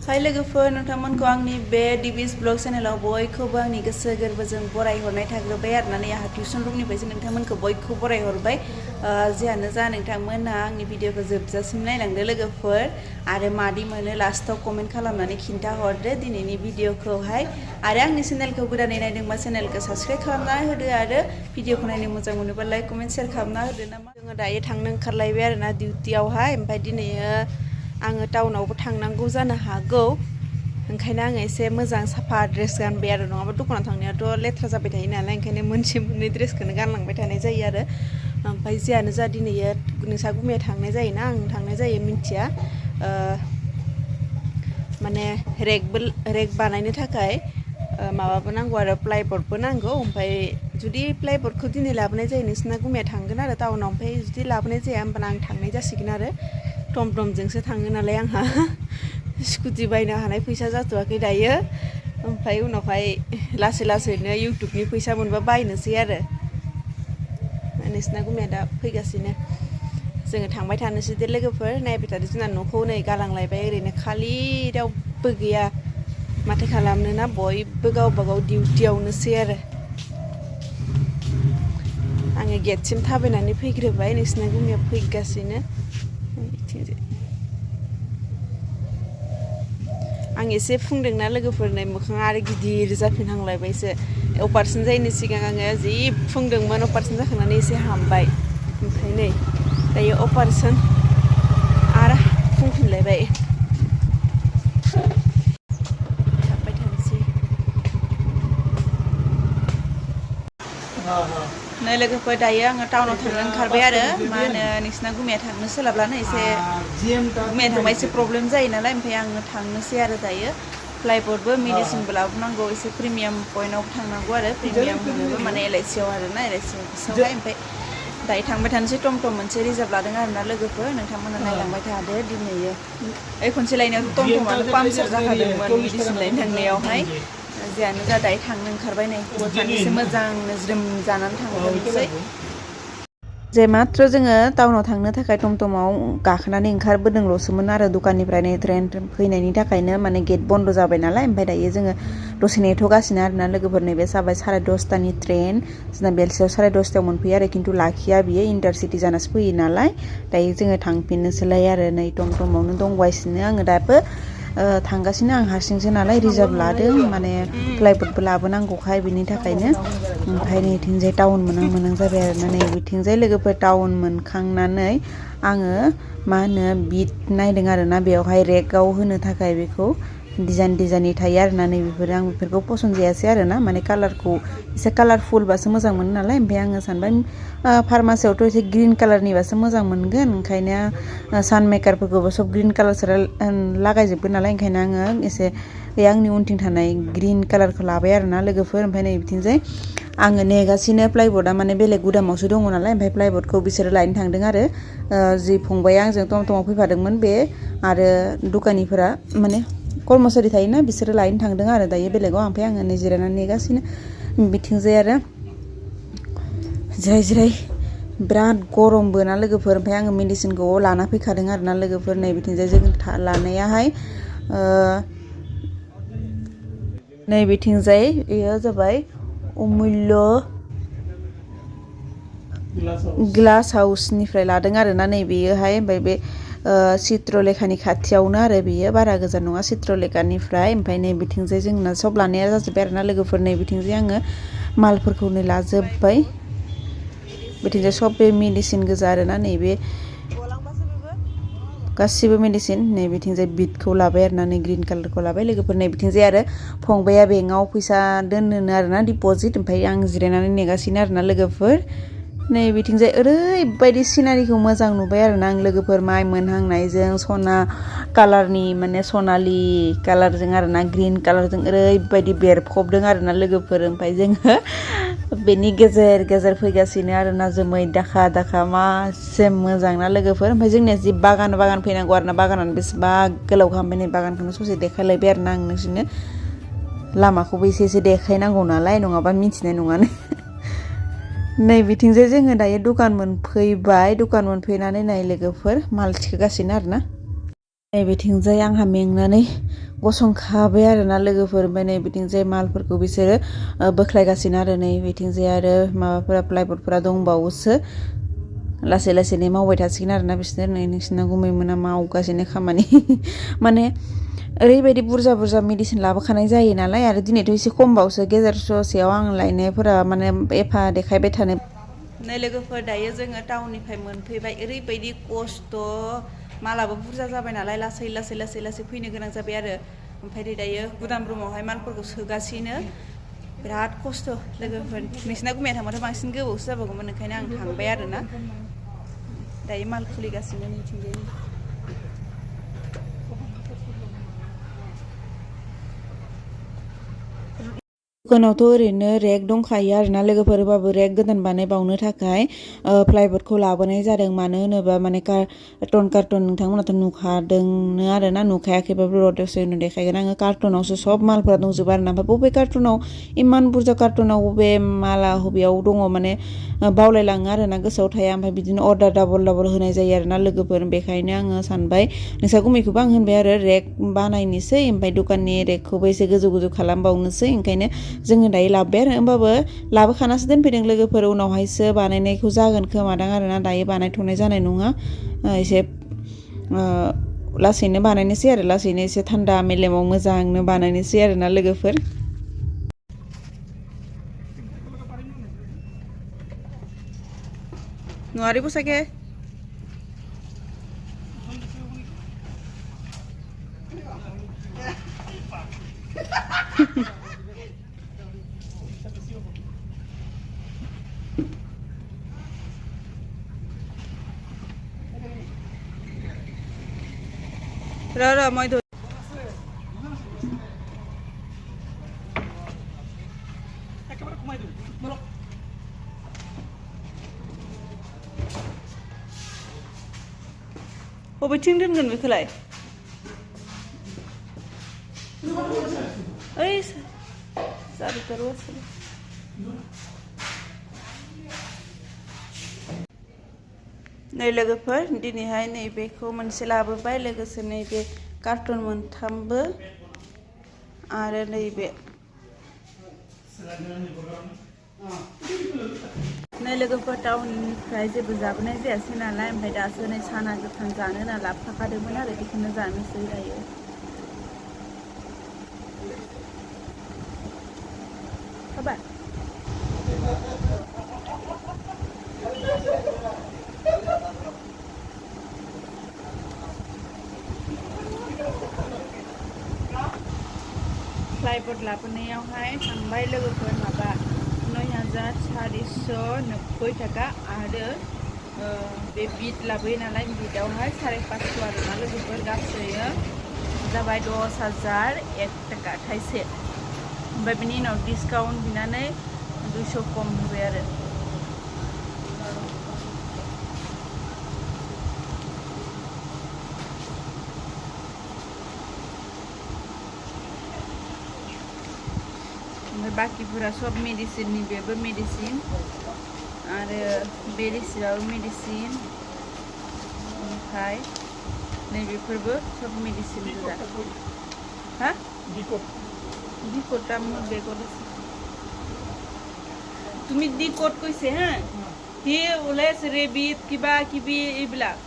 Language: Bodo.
हाय लोगोफोर नोंथांमोनखौ आंनि बे डिबिस ब्लग चेनेलाव बयखौबो आंनि गोसो गोरबोजों बरायहरनाय थाग्रोबाय आरोना आंहा टिउसन रुमनिफ्रायसो नोंथांमोनखौ बयखौबो बरायहरबाय जियानो जा नोंथांमोना आंनि भिडिअखौ जोबजासिम नायलांदो लोगोफोर आरो मादि मोनो लास्टाव कमेन्ट खालामनानै खिन्थाहरदो दिनैनि भिडिअखौहाय आरो आंनि चेनेलखौ गोदानै नायदोंबा चेनेलखौ साबस्क्राइब खालामना होदो आरो भिडिअखौ नायनो मोजां मोनोबा लाइक कमेन्ट शेयार खालामना होदो नामा जोङो दायो थांनो ओंखारलायबाय आरोना डिउटियावहाय ओमफ्राय दिनै आङो टाउनावबो थांनांगौ जानो हागौ ओंखायनो आङो एसे मोजां साफा ड्रेस गानबाय आरो नङाबा दखानाव थांनायाथ' लेथ्रा जाबाय थायो नालाय ओंखायनो मोनसे मोननै ड्रेसखौनो गानलांबाय थानाय जायो आरो ओमफ्राय जियानो जा दिनै नोंसा गुमैया थांनाय जायोना आं थांनाय जायो मिन्थिया माने रेक बानायनो थाखाय माबाबो नांगौ आरो प्लाइबर्डबो नांगौ ओमफ्राय जुदि प्लाइबर्डखौ दिनै लाबोनाय जायो नोंसिना गुमैया थांगोन आरो टाउनाव ओमफ्राय जुदि लाबोनाय जाया होमबाना आं थांनाय जासिगोन आरो टमटमजोंसो थाङो नालाय आंहा स्कुटि बायनो हानाय फैसा जाथ'वाखै दायो ओमफ्राय उनावहाय लासै लासैनो इउटुबनि फैसा मोनबा बायनोसै आरो नोंसिना गुमैया दा फैगासिनो जोङो थांबाय थानोसै दे लोगोफोर नायबाय थादो जोंना न'खौ नै गालांलायबाय ओरैनो खालि रावबो गैया माथो खालामनो ना बयबो गावबा गाव डिउटियावनोसै आरो आङो गेटसिम थाबायनानै फैग्रोबाय नोंसिना गुमैया फैगासिनो आं एसे फुंदोंना लोगोफोरनो मोखाङा आरो गिदिर जाफिनहांलायबायसो अपारेसन जायैनि सिगां आङो जि फुंदोंमोन अपारेसन जाखांनानै एसे हामबाय ओमफ्राय नै दायो अपारेसन आरो फुंफिनलायबाय थांबाय थानोसै नै लोगोफोर दायो आङो टाउनाव थांनो ओंखारबाय आरो मा होनो नोंसिना गुमैया थांनो सोलाबलानो एसे गुमैया थांबा एसे प्रब्लेम जायो नालाय ओमफ्राय आङो थांनोसै आरो दायो प्लाइबर्डबो मेडिसिनबो लाबोनांगौ एसे प्रिमियाम पइन्टआवबो थांनांगौ आरो प्रिमियाम होनोबो माने एलआइसियाव आरोना एलआइसि अफिसावहाय ओमफ्राय दायो थांबाय थानोसै टमटम मोनसे रिजार्भ लादों आरोना लोगोफोर नोंथांमोना नायलांबाय थादो दिनैयो खनसे लायनायावथ' टमटमानो पामचार जाखादोंमोन मेडिसिन लायनो थांनायावहाय जियानो जा दायो थांनो ओंखारबाय नै सानैसो मोजां ज्रोम जानानै थांनोसै जे मात्र जोङो टाउनाव थांनो थाखाय टमटमाव गाखोनानै ओंखारबोदोंल'सोमोन आरो दखाननिफ्राय नै ट्रेन फैनायनि थाखायनो माने गेट बन्द जाबाय नालाय ओमफ्राय दायो जोङो दसे नेथ'गासिनो आरोना लोगोफोर नैबे जाबाय 10:30नि ट्रेन जोंना बेलसेयाव 10:30आव मोनफैयो आरो खिन्थु लाखिया बियो इन्टारसिटि जानासो फैयो नालाय दायो जोङो थांफिननोसैलाय आरो नै टमटमावनो दंगासिनो आङो दाबो थांगासिनो आं हारसिंसो नालाय रिजार्भ लादों माने प्लाइबर्डबो लाबोनांगौखाय बिनि थाखायनो ओमफ्राय नैथिंजाय टाउन मोनहां जाबाय आरोना नै बिथिंजाय लोगोफोर टाउन मोनखांनानै आङो मा होनो बिट नायदों आरोना बेवहाय रेकआव होनो थाखाय बेखौ डिजाइननि थायो आरोना नै बेफोरो आं बेफोरखौ पसन्द जायासै आरोना माने कालारखौ एसे कालारफुलबासो मोजां मोनो नालाय ओमफ्राय आङो सानबाय फार्मासियावथ' एसे ग्रिन कालारनिबासो मोजां मोनगोन ओंखायनो सान मेकारफोरखौबो सब ग्रिन कालारसो लागायजोबगोन नालाय ओंखायनो आङो एसे बे आंनि उनथिं थानाय ग्रिन कालारखौ लाबाय आरोना लोगोफोर ओमफ्राय नै बिथिंजाय आङो नेगासिनो प्लाइबर्डआ माने बेलेग गुदामावसो दङ नालाय ओमफ्राय प्लाइबर्डखौ बिसोरो लायनो थांदों आरो जि फंबाया आंजों टमटमाव फैफादोंमोन बे आरो दखानिफोरा माने कर्मचारि थायोना बिसोरो लायनो थांदों आरो दायो बेलेगाव ओमफ्राय आङो नै जिरायनानै नेगासिनो बिथिंजाय आरो जिराय बिराद गरमबो ना लोगोफोर ओमफ्राय आङो मेडिसिनखौ लाना फैखादों आरोना लोगोफोर नै बिथिंजाय जों लानायाहाय नै बिथिंजाय बेयो जाबाय अमुल्य ग्लास हाउसनिफ्राय लादों आरोना नै बेयोहाय ओमफ्राय बे चित्रलेखानि खाथियावनो आरो बेयो बारा गोजान नङा चित्रलेखानिफ्राय ओमफ्राय नै बिथिंजाय जोंना सब लानाया जाजोब्बाय आरोना लोगोफोर नै बिथिंजाय आङो मालफोरखौनो लाजोब्बाय बिथिंजाय सब बे मेडिसिन गोजा आरोना नैबे गासिबो मेडिसिन नै बिथिंजाय बिटखौ लाबाय आरोना नै ग्रिन कालारखौ लाबाय लोगोफोर नै बिथिंजाय आरो फंबाया बेंकआव फैसा दोननो आरोना डिपजिट ओमफ्राय आं जिरायनानै नेगासिनो आरोना लोगोफोर नै बिथिंजाय ओरैबायदि सिनारिखौ मोजां नुबाय आरोना आं लोगोफोर माइ मोनहांनायजों सना कालारनि माने सनालि कालारजों आरोना ग्रिन कालारजों ओरैबायदि बेरफबदों आरोना लोगोफोर ओमफ्राय जोङो बेनि गेजेर फैगासिनो आरोना जोमै दाखा मासे मोजां ना लोगोफोर ओमफ्राय जोंनिया जि बागान फैनांगौ आरोना बागानानो बेसेबा गोलाव खालामबाय नै बागानखौनो ससे देखायलायबाय आरोना आं नोंसोरनो लामाखौबो एसे देखायनांगौ नालाय नङाबा मिथिनाय नङानो नै बिथिंजाय जोङो दायो दखान मोनफैबाय दखान मोनफैनानै नाय लोगोफोर माल थिखोगासिनो आरोना नैबेथिंजाय आंहा मेंनानै गसंखाबाय आरोना लोगोफोर ओमफ्राय नैबेथिंजाय मालफोरखौ बिसोरो बोख्लायगासिनो आरो नैबेथिंजाय आरो माबाफोरा प्लाइबर्डफोरा दंबावोसो लासै लासैनो मावबाय थासिगोन आरोना बिसोर नै नोंसिना गुमैमोना मावगासिनो खामानि माने ओरैबायदि बुरजा बुरजा मेडिसिन लाबोखानाय जायो नालाय आरो दिनैथ' एसे खमबावसो गेजेर ससेयाव आं लायनायफोरा माने एफा देखायबाय थानो नै लोगोफोर दायो जोङो टाउननिफ्राय मोनफैबाय ओरैबायदि खस्थ' मालाबो बुरजा जाबाय नालाय लासै लासै लासै लासै फैनो गोनां जाबाय आरो ओमफ्राय दायो गुदाम रुमावहाय मालफोरखौ सोगासिनो बिराद खस्थ' लोगोफोर नोंसिना गुमैया थांबाथ' बांसिन गोबावसो जाबावगौमोन ओंखायनो आं थांबाय आरोना दायो माल खुलिगासिनो नैथिंजाय दखानावथ' ओरैनो रेक दंखायो आरोना लोगोफोरबाबो रेक गोदान बानायबावनो थाखाय प्लाइबर्डखौ लाबोनाय जादों मानो होनोबा माने कार्टन नोंथांमोनाथ' नुखादोंनो आरोना नुखायाखैबाबो रटेसनो देखायगोन आङो कार्टनावसो सब मालफोरा दंजोबो आरोना ओमफ्राय बबे कार्टनाव इमान बुरजा कार्टनाव बबे माला बबेयाव दङ माने बावलायलाङो आरोना गोसोआव थाया ओमफ्राय बिदिनो अर्डार डाबल होनाय जायो आरोना लोगोफोर बेखायनो आङो सानबाय नोंसा गुमैखौबो आं होनबाय आरो रेक बानायनोसै ओमफ्राय दखाननि रेकखौबो एसे गोजौ गोजौ खालामबावनोसै ओंखायनो जोङो दायो लाबोबाय आरो होमबाबो लाबोखानासो दोनफैदों लोगोफोर उनावहायसो बानायनायखौ जागोन खोमादां आरोना दायो बानायथ'नाय जानाय नङा एसे लासैनो बानायनोसै आरो लासैनो एसे थान्दा मेलेमाव मोजांनो बानायनोसै आरोना लोगोफोर नुवारिबो सागे र मैं बबेथिं दोनगोन बेखौलाय ओइ जारुतारु नै लोगोफोर दिनैहाय नैबेखौ मोनसे लाबोबाय लोगोसे नैबे कार्टन मोनथामबो आरो नैबे नै लोगोफोर टाउननिफ्राय जेबो जाबोनाय जायासै नालाय ओमफ्राय दासो नै साना गोथां जानो होनना लाबोफाखादोंमोन आरो बेखौनो जानोसै दायो हाबाय प्लाइबर्ड लाबोनायावहाय थांबाय लोगोफोर माबा 9490 टाका आरो बे बिट लाबोयो नालाय बिटआवहाय 550 आरोना लोगोफोर गासै जाबाय 10,001 टाका थाइसे ओमफ्राय बिनि उनाव डिसकाउन्ट बिनानै 200 खम होबाय आरो बाकीफोरा सब मेडिसिननि बेबो मेडिसिन आरो बे रिसिपआबो मेडिसिन ओमफ्राय नैबेफोरबो सब मेडिसिन गोजा हा ডিকোডটা মোৰ বেগত আছে তুমি ডিকোড কৈছে হা সি ওলাইছে ৰেবিট কিবা কিবি এইবিলাক